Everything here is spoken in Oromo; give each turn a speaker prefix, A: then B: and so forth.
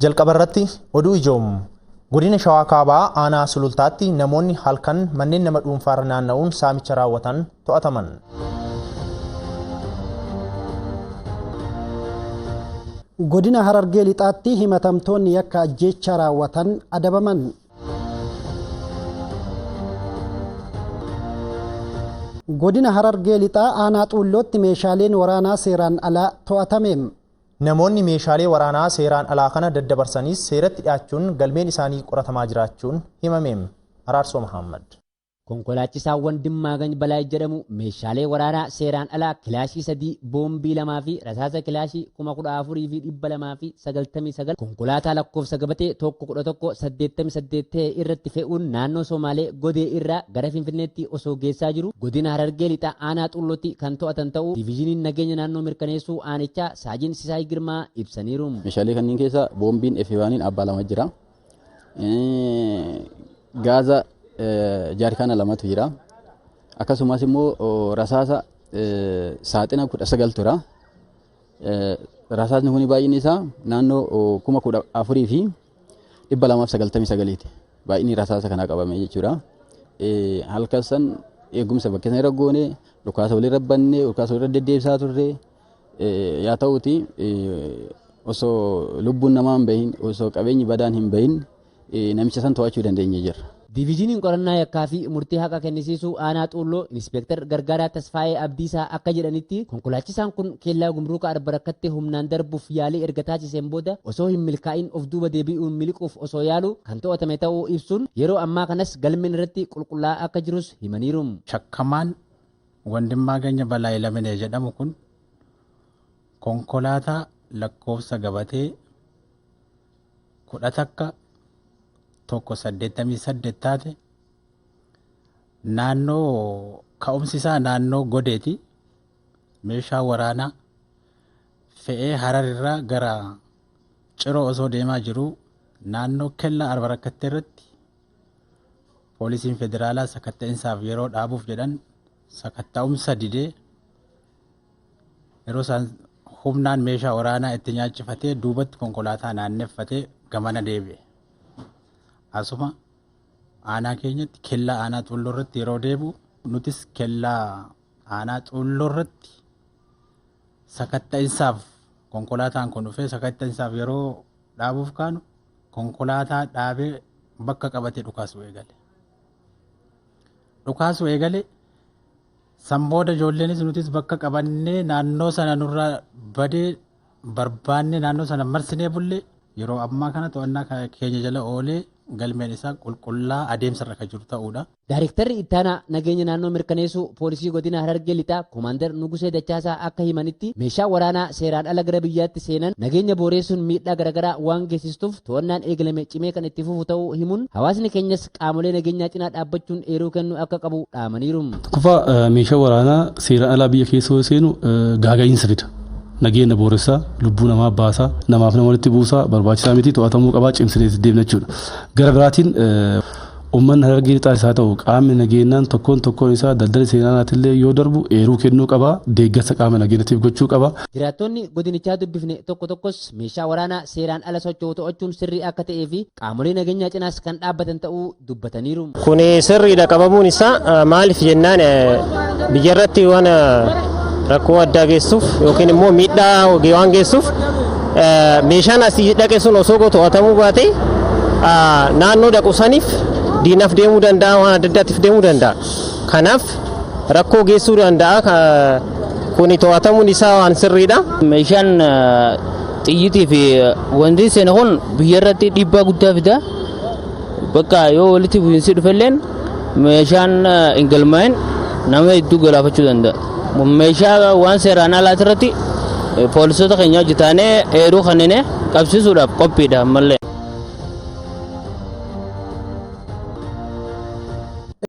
A: Jalqaba irratti oduu ijoom. Godina Shawaa Kaabaa aanaa Sulultaatti namoonni halkan manneen nama dhuunfaarra naanna'uun saamicha raawwatan to'ataman.
B: Godina Harargee Lixaatti himatamtoonni yakka ajjeechaa raawwatan adabaman. Godina Harargee Lixaa aanaa Xuullootti meeshaaleen waraanaa seeraan alaa to'atame.
A: Namoonni meeshaalee waraanaa seeraan alaa kana daddabarsanis seeratti dhiyaachuun galmeen isaanii qoratamaa jiraachuun himame. Araarsoo Mahammad.
C: Konkolaachisaa Wandimmaagany Balaay jedhamu meeshaalee waraanaa seeraan alaa kilaashii 3, boombii 2 fi rasaasa kilaashii 14,299 konkolaataa lakkoofsa gabatee 1 11 88 ta'e irratti fe'uun naannoo Somaalee Godee irraa gara Finfinneetti osoo geessaa jiru Godina Harargee Lixaa Aanaa Xuullootti kan to'atan ta'uu Diviizhiniin Nageenya Naannoo Mirkaneessuu Aanichaa Saajin Sisaay Girmaa ibsaniiru.
D: Meeshaalee kanneen keessa boombiin F1 abbaa 2 jira. Gaaza jaarkaana 2tu jira. Akkasumas immoo rasaasa saaxina 19 tura. Rasaasni kun baay'inni isaa naannoo 14,299ti. Baay'inni rasaasa kanaa qabame jechuudha. Halkan san eegumsa bakka sana irra goone, dhukaasa walirra banne, dhukaasa walirra deddeebisaa turre. Yaa ta'uuti osoo lubbuun namaa hin bahin, osoo qabeenyi badaan hin bahin namicha san to'achuu dandeenye jirra.
C: Diviizhiniin Qorannaa Yakkaa fi Murtii Haqa Kennisiisuu Aanaa Xuulloo Inispeektar Gargaaraa Tasfaayee Abdiisaa akka jedhanitti, konkolaachisaan kun keellaa gumruuka Arbarakkatti humnaan darbuuf yaalii erga taasiseen booda osoo hin milkaa'in of duuba deebi'uun miliquuf osoo yaalu kan to'atame ta'uu ibsuun, yeroo ammaa kanas galmeen irratti qulqullaa'aa akka jirus himaniiru.
E: Shakkamaan Wandimmaagany Balaay Laminee jedhamu kun konkolaataa lakkoofsa gabatee 11 188 taate naannoo ka'umsi isaa naannoo Godeeti meeshaa waraanaa fe'ee Harar irraa gara Ciroo osoo deemaa jiruu naannoo Kellaa Arbarakkattee irratti poolisiin federaalaa sakatta'insaaf yeroo dhaabuuf jedhan sakatta'umsa didee yeroo isaan humnaan meeshaa waraanaa itti nyaachifatee duubatti konkolaataa naanneffatee gamana deebi'e. Asuma aanaa keenyatti kellaa aanaa Xuulloo irratti yeroo deebi'u nutis kellaa aanaa Xuulloo irratti sakatta'insaaf konkolaataan kun dhufee sakatta'insaaf yeroo dhaabuuf kaanu konkolaataa dhaabee bakka qabate dhukaasuu eegale. Dhukaasuu eegale. San booda ijoolleenis nutis bakka qabannee naannoo sana nurraa badee barbaannee naannoo sana marsinee bulle yeroo ammaa kana to'annaa keenya jala oolee galmeen isaa qulqullaa adeemsarra kan jiru ta'uudha.
C: Daarektarri Ittaanaa Nageenya Naannoo Mirkaneessuu Poolisii Godina Harargee Lixaa Komaandar Nugusee Dachaasaa akka himanitti, meeshaan waraanaa seeraan ala gara biyyaatti seenan nageenya booreessuun miidhaa garagaraa waan geessistuuf to'annaan eegalame cimee kan itti fufu ta'uu himuun, hawaasni keenyas qaamolee nageenyaa cinaa dhaabbachuun eeruu kennuu akka qabu dhaamaniiru.
F: Tokkoffaa meeshaan waraanaa seeraan alaa biyya keessa yoo seenu gaaga'iinsa fida. Nageenya booressa, lubbuu namaa baasa, namaaf nama walitti buusa, barbaachisaa miti, to'atamuu qabaa, cimsinee itti deemna jechuudha. Gara biraatiin uummanni Harargee Lixaas haa ta'u qaamni nageenyaan tokkoon tokkoon isaa daldala seeraanaatillee yoo darbu eeruu kennuu qaba, deeggarsa qaama nageenyatiif gochuu qaba.
C: Jiraattoonni godinichaa dubbifne tokko tokkos meeshaa waraanaa seeraan ala socho'u to'achuun sirrii akka ta'ee fi qaamolee nageenyaa cinaas kan dhaabbatan ta'uu dubbataniiru.
G: Kuni sirriidha qabamuun isaa maaliif jennaan biyyarratti waan rakkoo addaa geessuuf yookiin immoo miidhaa waan geessuuf meeshaan asii dhaqe sun osoo to'atamuu baate naannoo dhaqu saniif diinaaf deemuu danda'a waan adda addaatiif deemuu danda'a. Kanaaf rakkoo geessuu danda'a kuni to'atamuun isaa waan sirriidha.
H: Meeshaan xiyyitii fi wanti seene kun biyya irratti dhiibbaa guddaa fida. Bakka yoo walitti bu'iinsi dhufelleen meeshaan hin galmaa'in nama hedduu galaafachuu danda'a. Meeshaa waan seeraan alaati irratti poolisoota keenya hojjetaanee eeruu kanneen qabsiisuudhaaf qophiidha ammallee.